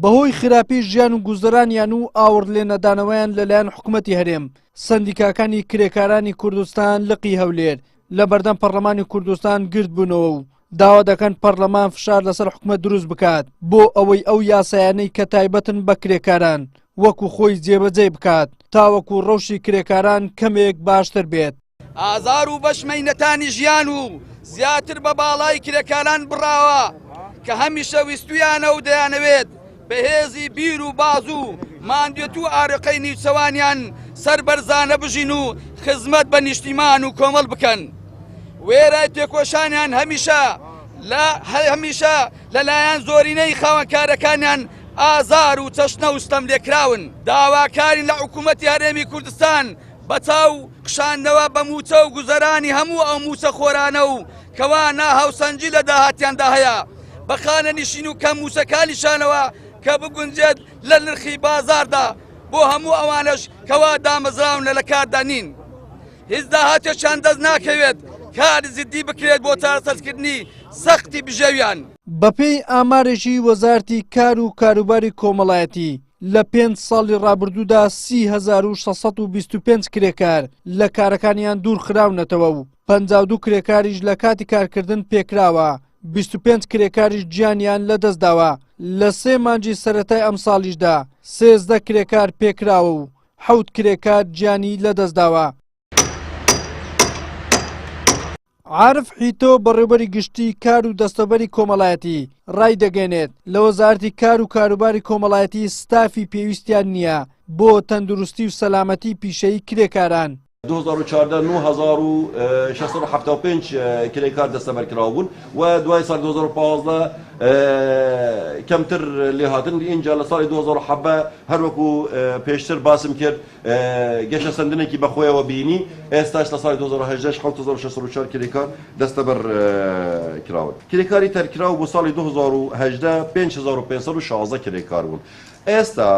بەهۆی خراپی ژیان و گوزەرانیان و ئاوڕ لێنەدانەوەیان لەلایەن حکومەتی هەرێم، سەندیکاکانی کرێکارانی کوردستان لقی هەولێر لە بەردەم پەرلەمانی کوردستان گردبوونەوە و داوا دەکەن پەرلەمان فشار لەسەر حکومەت دروست بکات بۆ ئەوەی ئەو یاسایانەی کە تایبەتن بە کرێکاران وەکو خۆی جێبەجێی بکات تاوەکو ڕەوشی کرێکاران کەمێک باشتر بێت. ئازار و بەش مەینەتانی ژیان و زیاتر بە باڵای کرێکاران بڕاوە کە هەمیشە ویستویانە و دەیانەوێت بە هێزی بیر و بازوو ماندوێت و ئارەقەی نیوچەوانیان سەربەرزانە بژین و خزمەت بە نیشتیمان و کۆمەڵ بکەن. وێرای تێکۆشانیان هەمیشە لە هەمیشە لەلایەن زۆرینەی خاوەنکارەکانیان ئازار و چەشنە و ستەم لێکراون. داواکارین لە حکوومەتی هەرێمی کوردستان بە چاو کشاندنەوە بە مووچە و گوزەرانی هەموو ئەو مووچەخۆرانە و کەوا ناهاوسەنگی لە داهاتیاندا هەیە بە خانەنشین و کەم مووچەکانیشانەوە کە بگونجێت لە نرخی بازاردا بۆ هەموو ئەوانەش کەوا دامەزراون لە کاردا نین هیچ داهاتێکیان دەست ناکەوێت کاری جدی بکرێت بۆ چارەسەرکردنی سەختی بژێویان. بەپێی ئامارێکی وەزارەتی کار و کاروباری کۆمەڵایەتی، لە پێنج ساڵی ڕابردوودا 30,625 کرێکار لە کارەکانیان دوورخراونەتەوە و 52 کرێکاریش لە کاتی کارکردن پێکراوە، 25 کرێکاریش گیانیان لەدەستداوە، لە سێ مانگی سەرەتای ئەمساڵیشدا 13 کرێکار پێکراوە و حەوت کرێکار گیانی لەدەستداوە. عارف حیتۆ بەڕێوبەری گشتی کار و دەستەبەری کۆمەڵایەتی ڕایدەگەێنێت لە وەزارەتی کار و کاروباری کۆمەڵایەتی ستافی پێویستیان نییە بۆ تەندروستی و سەلامەتی پیشەیی کرێکاران. 2014 9675 کرێکار دەستەبەر کراو بوون و دوای ساڵی 2015 کەمتر لێهاتن ئینجا لە ساڵی 2017 هەروەکو پێشتر باسم کرد گەشەسەندنێکی بەخۆیەوە بینی، ئێستاش لە ساڵی 2018 7604 کرێکار دەستەبەر کراون. کرێکاری تەرکراو بۆ ساڵی 2018 5516 کرێکار بوون. ئێستا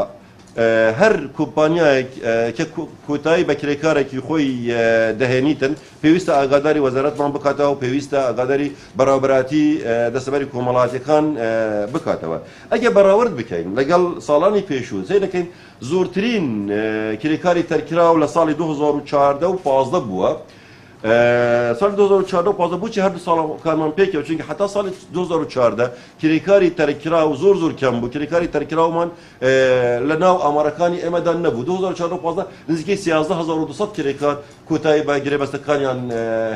هەر کۆمپانیایەک کە کۆتایی بە کرێکارێکی خۆی دەهێنیتن پێویستە ئاگاداری وەزارەتمان بکاتەوە و پێویستە ئاگاداری بەڕێوەبەرایەتی دەستەبەری کۆمەڵاتیەکان بکاتەوە. ئەگەر بەراورد بکەین لەگەڵ ساڵانی پێشوو سەیر دەکەین زۆرترین کرێکاری تەرکراو لە ساڵی 2014 و 15 بووە. ساڵی 2014 و 15 بۆچی هەردوو ساڵەکانمان پێکەوە چونکە حتا ساڵی 2014 کرێکاری تەرکراو زۆر زۆر کەم بوو کرێکاری تەرکراومان لە ناو ئامارەکانی ئێمەدا نەبوو 2014 و 15 نزیکەی 13200 کرێکار کۆتایی بە گرێبەستەکانیان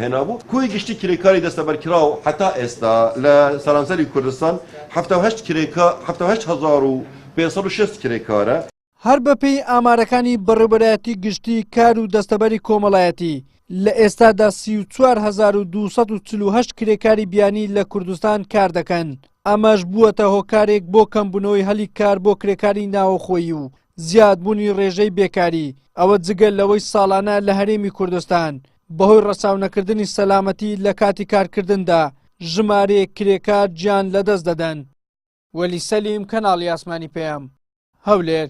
هێنابوو کۆی گشتی کرێکاری دەستەبەرکراو حتا ئێستا لە سەرانسەری کوردستان 78 کرێکار 78560 کرێکارە. هەر بەپێی ئامارەکانی بەڕێوبەرایەتی گشتی کار و دەستەبەری کۆمەڵایەتی، لە ئێستادا 34248 کرێکاری بیانی لە کوردستان کار دەکەن، ئەمەش بووەتە هۆکارێک بۆ کەمبوونەوەی هەلی کار بۆ کرێکاری ناوەخۆیی و زیادبوونی ڕێژەی بێکاری، ئەوە جگە لەوەی ساڵانە لە هەرێمی کوردستان بەهۆی ڕەچاونەکردنی سەلامەتی لە کاتی کارکردندا ژمارەیەک کرێکار گیان لەدەست دەدەن. وەلی سەلیم، کەناڵی ئاسمانی پەیام، هەولێر.